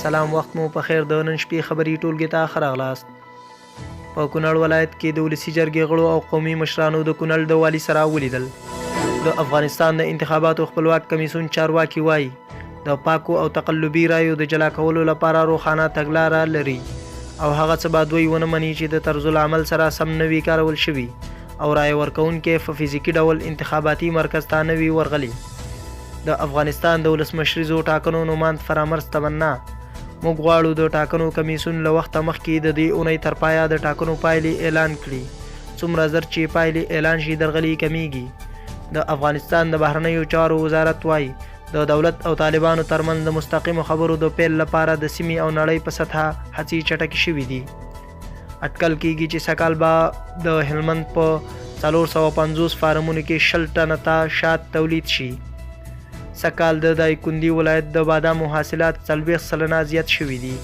سلام وخت مو په خیر د نن شپې خبري ټولګې ته ښه راغلاست. په کونړ ولایت کې د ولسي جرګې غړو او قومي مشرانو د کونړ د والي سره ولیدل. د افغانستان د انتخاباتو خپلواک کمیسیون چارواکي وايي، د پاکو او تقلبي رایو د جلا کولو لپاره روښانه تګلاره لري او هغه څه به دوی ونه مني چې د طرزالعمل سره سم نه وي کارول شوي او رایه ورکوونکی په فزیکي ډول انتخاباتي مرکز ته نه وي ورغلي. د افغانستان د ولسمشریزو ټاکنو نوماند فرامرز تمنا، موږ غواړو د ټاکنو کمیسیون له وخته مخکې د دې اونۍ تر پایه د ټاکنو پایلې اعلان کړي. څومره زر چې پایلې اعلان شي درغلي کمیږي. د افغانستان د بهرنیو چارو وزارت وايي، د دولت او طالبانو ترمنځ د مستقیمو خبرو د پیل لپاره د سیمې او نړۍ په سطحه هڅې چټکې شوې دي. اټکل کیږي چې سږکال به د هلمند په 450 فارمونو کې 20 ټنه ته شات تولید شي. سږکال د دایکندي ولایت د بادامو حاصلات 40% زیات شوي دي.